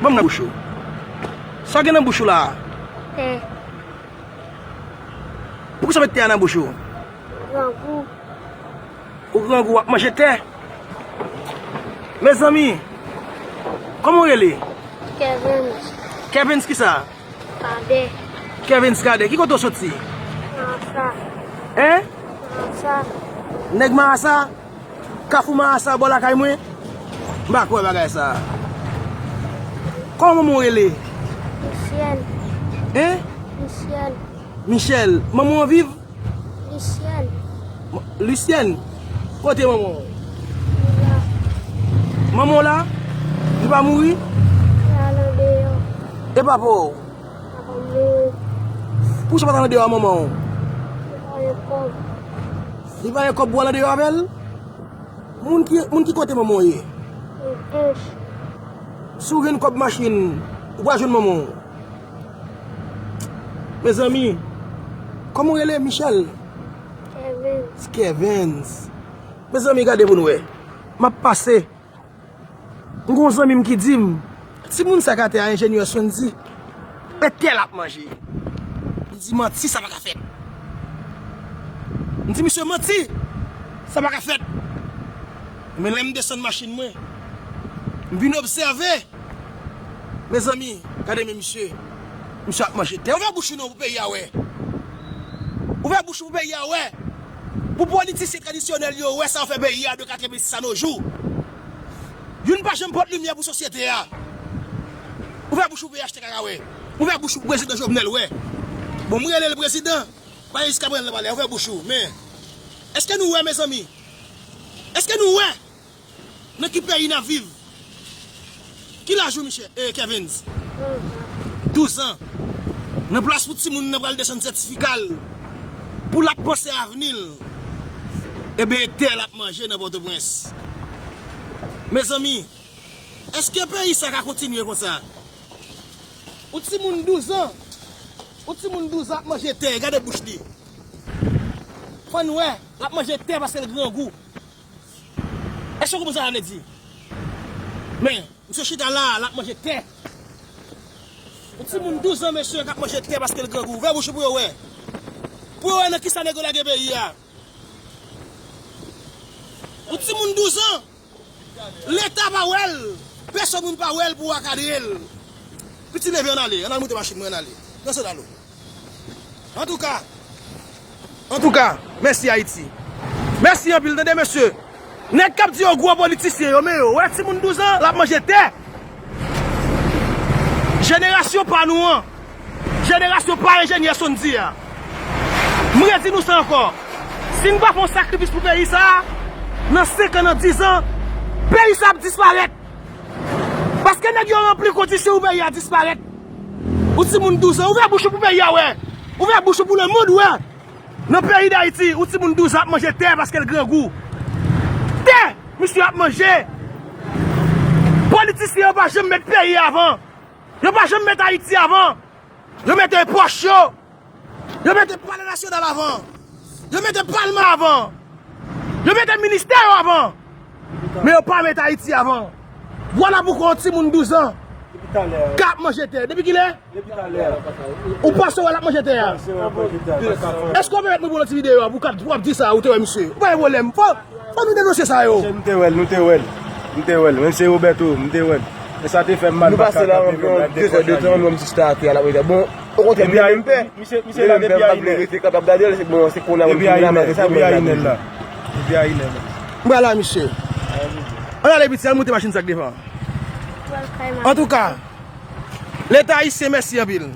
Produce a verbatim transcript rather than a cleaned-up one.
Ban m nan bouch ou. Sa w gen nan bouch ou la a? Tè. Poukisa w met tè a nan bouch ou? Grangou. Ou grangou, w ap manje tè? Mezanmi, kòman w rele? Kevens. Kevens kisa? Kadè. Kevens Kadè. Ki kote w soti? Marasa. Hein? Marasa. Nèg Marasa? Kafou Marasa bò lakay mwen? M pa kwè bagay sa a. Kòman manman w rele? Michel. Hein? Michel. Michel. Manman w viv? Lisyèn. M-, Lisyèn? Kote manman w? Li la. Manman w la? Li pa mouri? Li al andeyò. E papa w? Papa m mouri. Poukisa w pa t al andeyò a manman w? Li pa gen kòb. Li pa gen kòb pou w al andeyò avè l? Moun ki, moun ki kote manman w ye? Pòtoprens. Si w jwenn kòb machin, ou pral jwenn manman w. Mezanmi, kòman w rele? Michel? Kevens. Kevens. Mezanmi, gade pou n wè. M ap pase. M gen yon zanmi m ki di m, timoun sa k atè a, enjenyè Sondy, e tè l ap manje. M di, manti, sa pa ka fèt. M di, misye, manti, sa pa ka fèt. Men lè m desann machin mwen, m vin obsève. Mezanmi, gade men misye. Misye ap manje tè. Ouvè bouch ou non pou peyi a wè. Ouvè bouch ou pou peyi a wè. Pou politisyen tradisyonèl yo wè sa yo fè peyi a de katrevensis a no jou. Youn pa janm pote limyè pou sosyete a. Ouvè bouch ou pou P H T K wè. Ouvè bouch ou pou prezidan Jovenel wè. Bon, m rele l prezidan. Pa jiskaprezan l pa la. Ouvè bouch ou. Men, èske nou wè, mezanmi? Èske nou wè? Nan ki peyi n ap viv? Ki laj ou, Michel? Eh, Kevens? Douz an. Nan plas pou timoun nan pral desann sètifika l, pou l ap panse avni l, ebyen, e tè l ap manje nan Pòtoprens. Mezanmi, èske peyi sa ka kontinye konsa? Ou timoun douz an, ou timoun douz an ap manje tè, gade bouch li. Fò n wè, l ap manje tè paske l grangou. Èske w konprann sa sa vle di? Men, misye chita la, l ap manje tè. Yon timoun douz an, mesye, k ap manje tè paske l grangou. Ouvè bouch ou pou yo wè. Pou yo wè nan kisa nèg yo lage peyi a. Yon timoun douz an, Leta pa wè l. Pèsonn moun pa wè l pou akadre l. Piti leve, ann ale. Ann al moute machin mwen, ann ale. Nan sandal ou. Antouka, antouka, mèsi Ayiti. Mèsi anpil, tande mesye. Nèg k ap di yo gwo politisyen yo, men yo wè timoun douz an, l ap manje tè. Jenerasyon pa nou an, jenerasyon pa enjenyè Sondy a. M redi nou sa ankò. Si n pa fè yon sakrifis pou peyi sa a, nan senk an, nan diz an, peyi sa a ap disparèt. Paske nèg yo ranpli kondisyon pou peyi a disparèt. Ou timoun douz an, ouvè bouch ou pou peyi a wè. Ouvè bouch ou pou lemonn wè. Nan peyi Dayiti, ou timoun douz an ap manje tè paske l grangou. Tè! Misye ap manje. Politisyen yo pa janm met peyi a avan. Yo pa janm met Ayiti avan. Yo mete pòch yo. Yo mete palè nasyonal avan. Yo mete palman avan. Yo mete ministè yo avan. Men yo pa mete Ayiti avan. Vwala poukwa yon timoun douz an k ap manje tè. Depi kilè? Ou panse wè l ap manje tè a? Èske w pèmèt mwen pou yon ti videyo a pou w ap di sa ou te wè misye? Ou pa gen pwoblèm. Fò, fò nou denonse sa yo. Mesye, nou te wè l, nou te wè l. Nou te wè l. Menm se Roberto, nou te wè l. E sa te fè m mal. Nou pase la anviwon de zè de tan, nou menm jis ta atè a, l ap rete. Bon, okontrè, m te menm pè. Misye, misye la depi a inè. Rete kapab gade l, se bon, se kounye a menm la, malgre sa, depi a inè la. Depi a inè la. M pral la, misye. Ann ale piti, ann moute machin sa k devan. Antouka, Leta ayisyen, mèsi anpil.